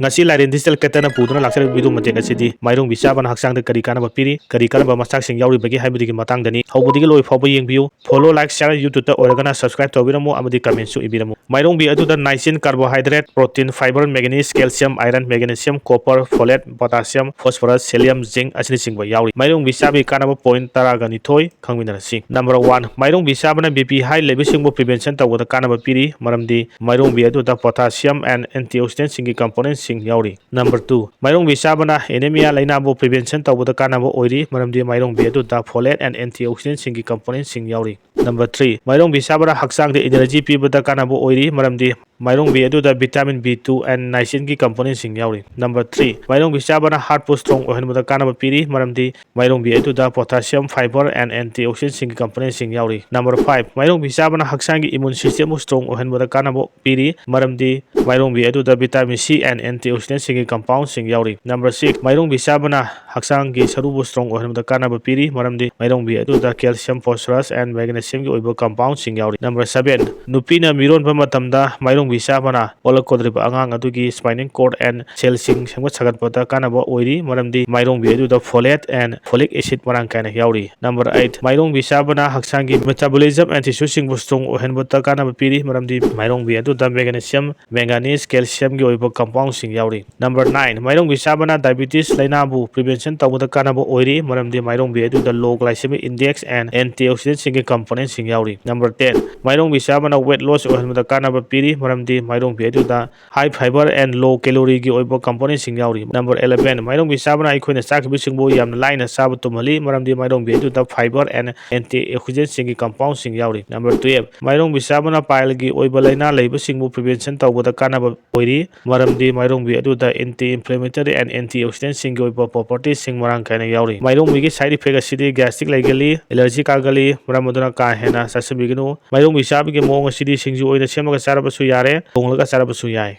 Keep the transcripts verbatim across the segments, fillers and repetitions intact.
ꯉꯁꯤ ꯂꯥꯏꯔꯦꯟ ꯗꯤꯖꯤꯇꯦꯜ ꯀꯦꯇꯅ ꯄꯨꯗꯨꯅ ꯂꯥꯛꯆꯔꯤꯕ ꯚꯤꯗꯤꯑꯣ ꯃꯇꯦꯛ ꯑꯁꯤꯗꯤ ꯃꯥꯏꯔꯣꯡꯕꯤ ꯆꯥꯕꯅ ꯍꯛꯆꯥꯡꯗ ꯀꯔꯤ ꯀꯥꯟꯅꯕ ꯄꯤꯔꯤ, ꯀꯔꯤ ꯀꯔꯝꯕ ꯃꯆꯥꯛꯁꯤꯡ ꯌꯥꯎꯔꯤꯕꯒꯦ ꯍꯥꯏꯕꯗꯨꯒꯤ ꯃꯇꯥꯡꯗꯅꯤ꯫ ꯍꯧꯕꯗꯒꯤ ꯂꯣꯏ ꯐꯥꯎꯕ ꯌꯦꯡꯕꯤꯌꯨ꯫ Follow, like, share, YouTube-ꯇ ꯑꯣꯏꯔꯒꯅ subscribe ꯇꯧꯕꯤꯔꯝꯃꯨ ꯑꯃꯗꯤ comment-ꯁꯨ ꯏꯕꯤꯔꯝꯃꯨ꯫ ꯃꯥꯏꯔꯣꯡꯕꯤ ꯑꯗꯨꯗ niacin, carbohydrate, protein, fiber, manganese, calcium, iron, magnesium, copper, folate, potassium, phosphorus, selenium, zinc ꯑꯁꯤꯅꯆꯤꯡꯕ ꯌꯥꯎꯔꯤ꯫ ꯃꯥꯏꯔꯣꯡꯕꯤ ꯆꯥꯕꯒꯤ ꯀꯥꯟꯅꯕ point ꯇꯔꯥꯒ ꯅꯤꯊꯣꯏ ꯈꯪꯃꯤꯟꯅꯔꯁꯤ꯫ Number one, ꯃꯥꯏꯔꯣꯡꯕꯤ ꯆꯥꯕꯅ BP high ꯂꯩꯕꯁꯤꯡꯕꯨ prevention ꯇꯧꯕꯗ ꯀꯥꯟꯅꯕ ꯄꯤꯔꯤ, ꯃꯔꯝꯗꯤ ꯃꯥꯏꯔꯣꯡꯕꯤ ꯑꯗꯨꯗ potassium and antioxidant-ꯁꯤꯡꯒꯤ component-ꯁꯤꯡ ꯌꯥꯎꯔꯤ꯫ Number two, ꯃꯥꯏꯔꯣꯡꯕꯤ ꯆꯥꯕꯅ anemia ꯂꯩꯅꯥꯕꯨ prevention ꯇꯧꯕꯗ ꯀꯥꯟꯅꯕ ꯑꯣꯏꯔꯤ, ꯃꯔꯝꯗꯤ ꯃꯥꯏꯔꯣꯡꯕꯤ ꯑꯗꯨꯗ folate and antioxidant-ꯁꯤꯡꯒꯤ component-ꯁꯤꯡ ꯌꯥꯎꯔꯤ꯫ Number three, ꯃꯥꯏꯔꯣꯡꯕꯤ ꯆꯥꯕꯅ ꯍꯛꯆꯥꯡꯗ energy ꯄꯤꯕꯗ ꯀꯥꯟꯅꯕ ꯑꯣꯏꯔꯤ, ꯃꯔꯝꯗꯤ ꯃꯥꯏꯔꯣꯡꯕꯤ ꯑꯗꯨꯗ vitamin B two and niacin-ꯒꯤ component-ꯁꯤꯡ ꯌꯥꯎꯔꯤ꯫ Number three, ꯃꯥꯏꯔꯣꯡꯕꯤ ꯆꯥꯕꯅ heart-ꯄꯨ strong ꯑꯣꯏꯍꯟꯕꯗ ꯀꯥꯟꯅꯕ ꯄꯤꯔꯤ, ꯃꯔꯝꯗꯤ ꯃꯥꯏꯔꯣꯡꯕꯤ ꯑꯗꯨꯗ potassium, fiber and antioxidant-ꯁꯤꯡꯒꯤ component-ꯁꯤꯡ ꯌꯥꯎꯔꯤ꯫ Number five, ꯃꯥꯏꯔꯣꯡꯕꯤ ꯆꯥꯕꯅ ꯍꯛꯆꯥꯡꯒꯤ immune system-ꯕꯨ strong ꯑꯣꯏꯍꯟꯕꯗ ꯀꯥꯟꯅꯕ ꯄꯤꯔꯤ, ꯃꯔꯝꯗꯤ ꯃꯥꯏꯔꯣꯡꯕꯤ ꯑꯗꯨꯗ vitamin C and antioxidant-ꯁꯤꯡꯒꯤ compound-ꯁꯤꯡ ꯌꯥꯎꯔꯤ꯫ Number six, ꯃꯥꯏꯔꯣꯡꯕꯤ ꯆꯥꯕꯅ ꯍꯛꯆꯥꯡꯒꯤ ꯁꯔꯨꯕꯨ strong ꯑꯣꯏꯍꯟꯕꯗ ꯀꯥꯟꯅꯕ ꯄꯤꯔꯤ, ꯃꯔꯝꯗꯤ ꯃꯥꯏꯔꯣꯡꯕꯤ ꯑꯗꯨꯗ calcium, phosphorus and magnesium-ꯒꯤ ꯑꯣꯏꯕ compound-ꯁꯤꯡ ꯌꯥꯎꯔꯤ꯫ Number seven, ꯅꯨꯄꯤꯅ ꯃꯤꯔꯣꯟꯕ ꯃꯇꯝꯗ ꯃꯥꯏꯔꯣꯡꯕꯤ ꯆꯥꯕꯅ ꯄꯣꯛꯂꯛꯀꯗꯧꯔꯤꯕ ꯑꯉꯥꯡ ꯑꯗꯨꯒꯤ spinal cord and cell-ꯁꯤꯡ ꯁꯦꯝꯒꯠ ꯁꯥꯒꯠꯄꯗ ꯀꯥꯟꯅꯕ ꯑꯣꯏꯔꯤ, ꯃꯔꯝꯗꯤ ꯃꯥꯏꯔꯣꯡꯕꯤ ꯑꯗꯨꯗ folate and folic acid ꯃꯔꯥꯡ ꯀꯥꯏꯅ ꯌꯥꯎꯔꯤ꯫ Number eight, ꯃꯥꯏꯔꯣꯡꯕꯤ ꯆꯥꯕꯅ ꯍꯛꯆꯥꯡꯒꯤ metabolism and tissue-ꯁꯤꯡꯕꯨ strong ꯑꯣꯏꯍꯟꯕꯗ ꯀꯥꯟꯅꯕ ꯄꯤꯔꯤ, ꯃꯔꯝꯗꯤ ꯃꯥꯏꯔꯣꯡꯕꯤ ꯑꯗꯨꯗ magnesium, manganese, calcium-ꯒꯤ ꯑꯣꯏꯕ compound-ꯁꯤꯡ ꯌꯥꯎꯔꯤ꯫ Number nine, ꯃꯥꯏꯔꯣꯡꯕꯤ ꯆꯥꯕꯅ diabetes ꯂꯩꯅꯥꯕꯨ prevention ꯇꯧꯕꯗ ꯀꯥꯟꯅꯕ ꯑꯣꯏꯔꯤ, ꯃꯔꯝꯗꯤ ꯃꯥꯏꯔꯣꯡꯕꯤ ꯑꯗꯨꯗ low glycemic index and antioxidant-ꯁꯤꯡꯒꯤ component-ꯁꯤꯡ ꯌꯥꯎꯔꯤ꯫ Number ten, ꯃꯥꯏꯔꯣꯡꯕꯤ ꯆꯥꯕꯅ weight loss ꯑꯣꯏꯍꯟꯕꯗ ꯀꯥꯟꯅꯕ ꯄꯤꯔꯤ, ꯃꯔꯝꯗꯤ ꯃꯥꯏꯔꯣꯡꯕꯤ ꯑꯗꯨꯗ high fiber and low calorie-ꯒꯤ ꯑꯣꯏꯕ component-ꯁꯤꯡ ꯌꯥꯎꯔꯤ꯫ Number eleven, ꯃꯥꯏꯔꯣꯡꯕꯤ ꯆꯥꯕꯅ ꯑꯩꯈꯣꯏꯅ ꯆꯥꯈꯤꯕꯁꯤꯡꯕꯨ ꯌꯥꯝꯅ ꯂꯥꯏꯅ ꯆꯥꯕ ꯇꯨꯝꯍꯜꯂꯤ, ꯃꯔꯝꯗꯤ ꯃꯥꯏꯔꯣꯡꯕꯤ ꯑꯗꯨꯗ fiber and antioxidant-ꯁꯤꯡꯒꯤ compound-ꯁꯤꯡ ꯌꯥꯎꯔꯤ꯫ Number twelve, ꯃꯥꯏꯔꯣꯡꯕꯤ ꯆꯥꯕꯅ pile-ꯒꯤ ꯑꯣꯏꯕ ꯂꯥꯏꯅꯥ ꯂꯩꯕꯁꯤꯡꯕꯨ prevention ꯇꯧꯕꯗ ꯀꯥꯟꯅꯕ ꯑꯣꯏꯔꯤ, ꯃꯔꯝꯗꯤ ꯃꯥꯏꯔꯣꯡꯕꯤ ꯑꯗꯨꯗ anti-inflammatory and antioxidant-ꯁꯤꯡꯒꯤ ꯑꯣꯏꯕ property-ꯁꯤꯡ ꯃꯔꯥꯡ ꯀꯥꯏꯅ ꯌꯥꯎꯔꯤ꯫ ꯃꯥꯏꯔꯣꯡꯕꯤꯒꯤ side effect ꯑꯁꯤꯗꯤ gastric ꯂꯩꯒꯜꯂꯤ, allergy ꯀꯥꯒꯜꯂꯤ, ꯃꯔꯝ ꯑꯗꯨꯅ ꯀꯥ ꯍꯦꯟꯅ ꯆꯥꯁꯤꯟꯕꯤꯒꯅꯨ꯫ ꯃꯥꯏꯔꯣꯡꯕꯤ ꯆꯥꯕꯒꯤ ꯃꯑꯣꯡ ꯑꯁꯤꯗꯤ ꯁꯤꯡꯖꯨ ꯑꯣꯏꯅ ꯁꯦꯝꯃꯒ ꯆꯥꯔꯕꯁꯨ ꯌꯥꯔꯦ, ꯊꯣꯡꯂꯒ ꯆꯥꯔꯕꯁꯨ ꯌꯥꯏ꯫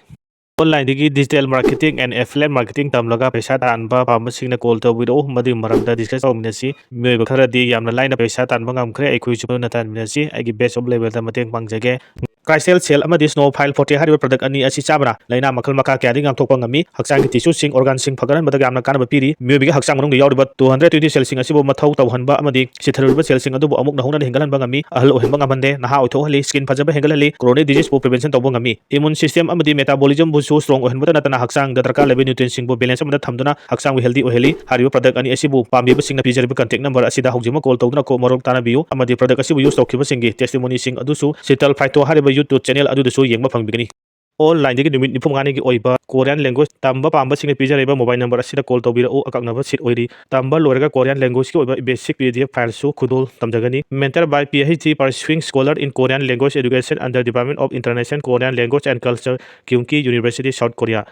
Online-ꯗꯒꯤ digital marketing and affiliate marketing ꯇꯝꯂꯒ ꯄꯩꯁꯥ ꯇꯥꯟꯕ ꯄꯥꯝꯕꯁꯤꯡꯅ call ꯇꯧꯕꯤꯔꯛꯎ, ꯃꯗꯨꯒꯤ ꯃꯔꯝꯗ discuss ꯇꯧꯃꯤꯟꯅꯁꯤ꯫ ꯃꯤꯑꯣꯏꯕ ꯈꯔꯗꯤ ꯌꯥꯝꯅ ꯂꯥꯏꯅ ꯄꯩꯁꯥ ꯇꯥꯟꯕ ꯉꯝꯈ꯭ꯔꯦ, ꯑꯩꯈꯣꯏꯁꯨ ꯄꯨꯟꯅ ꯇꯥꯟꯃꯤꯟꯅꯁꯤ꯫ ꯑꯩꯒꯤ best of level-ꯗ ꯃꯇꯦꯡ ꯄꯥꯡꯖꯒꯦ꯫ Crystal Cell ꯑꯃꯗꯤ Snow Phyll Forte ꯍꯥꯏꯔꯤꯕ product ꯑꯅꯤ ꯑꯁꯤ ꯆꯥꯕꯅ ꯂꯥꯏꯅꯥ ꯃꯈꯜ ꯃꯈꯥ ꯀꯌꯥꯗꯒꯤ ꯉꯥꯛꯊꯣꯛꯄ ꯉꯝꯃꯤ꯫ ꯍꯛꯆꯥꯡꯒꯤ tissueꯁꯤꯡ, organꯁꯤꯡ ꯐꯒꯠꯍꯟꯕꯗ ꯌꯥꯝꯅ ꯀꯥꯟꯅꯕ ꯄꯤꯔꯤ꯫ ꯃꯤꯑꯣꯏꯕꯒꯤ ꯍꯛꯆꯥꯡ ꯃꯅꯨꯡꯗ ꯌꯥꯎꯔꯤꯕ two hundred twenty cellꯁꯤꯡ ꯑꯁꯤꯕꯨ ꯃꯊꯧ ꯇꯧꯍꯟꯕ ꯑꯃꯗꯤ ꯁꯤꯊꯔꯨꯔꯤꯕ cellꯁꯤꯡ ꯑꯗꯨꯕꯨ ꯑꯃꯨꯛ ꯅꯧꯍꯧꯅꯅ ꯍꯦꯟꯒꯠꯍꯟꯕ ꯉꯝꯃꯤ꯫ ꯑꯍꯜ ꯑꯣꯏꯍꯟꯕ ꯉꯝꯍꯟꯗꯦ, ꯅꯍꯥ ꯑꯣꯏꯊꯣꯛꯍꯜꯂꯤ, skin ꯐꯖꯕ ꯍꯦꯟꯒꯠꯍꯜꯂꯤ, chronic diseaseꯄꯨ prevention ꯇꯧꯕ ꯉꯝꯃꯤ꯫ Immune systemꯕꯨꯁꯨ strong ꯑꯣꯏꯍꯟꯕꯇ ꯅꯠꯇꯅ ꯍꯛꯆꯥꯡꯗ ꯗꯔꯀꯥꯔ ꯂꯩꯕ nutrientꯁꯤꯡꯕꯨ balance ꯑꯃꯗ ꯊꯝꯗꯨꯅ ꯍꯛꯆꯥꯡꯕꯨ healthy ꯑꯣꯏꯍꯜꯂꯤ꯫ ꯍꯥꯏꯔꯤꯕ product ꯑꯅꯤ ꯑꯁꯤꯕꯨ ꯄꯥꯝꯕꯤꯕꯁꯤꯡꯅ ꯄꯤꯖꯔꯤꯕ contact number ꯑꯁꯤꯗ ꯍꯧꯖꯤꯛꯃꯛ call ꯇꯧꯗꯨꯅ ꯀꯣꯛ ꯃꯔꯣꯜ ꯇꯥꯟꯅꯕꯤꯌꯨ ꯑꯃꯗꯤ product ꯑꯁꯤꯕꯨ use ꯇꯧꯈꯤꯕꯁꯤꯡꯒꯤ testimonyꯁꯤꯡ ꯑꯗꯨꯁꯨ Sheetal Phyto ꯍꯥꯏꯔꯤꯕ YouTube channel ꯑꯗꯨꯗꯁꯨ ꯌꯦꯡꯕ ꯐꯪꯕꯤꯒꯅꯤ꯫ Onlineꯗꯒꯤ ꯅꯨꯃꯤꯠ ꯅꯤꯐꯨ ꯃꯉꯥꯅꯤꯒꯤ ꯑꯣꯏꯕ Korean language ꯇꯝꯕ ꯄꯥꯝꯕꯁꯤꯡꯅ ꯄꯤꯖꯔꯤꯕ mobile number ꯑꯁꯤꯗ call ꯇꯧꯕꯤꯔꯛꯎ꯫ ꯑꯀꯛꯅꯕ seat ꯑꯣꯏꯔꯤ꯫ ꯇꯝꯕ ꯂꯣꯏꯔꯒ Korean languageꯒꯤ ꯑꯣꯏꯕ basic PDF fileꯁꯨ ꯈꯨꯗꯣꯜ ꯇꯝꯖꯒꯅꯤ꯫ Mentor by PhD pursuing scholar in Korean language education under Department of International Korean Language and Culture, Kyungki University, South Korea꯫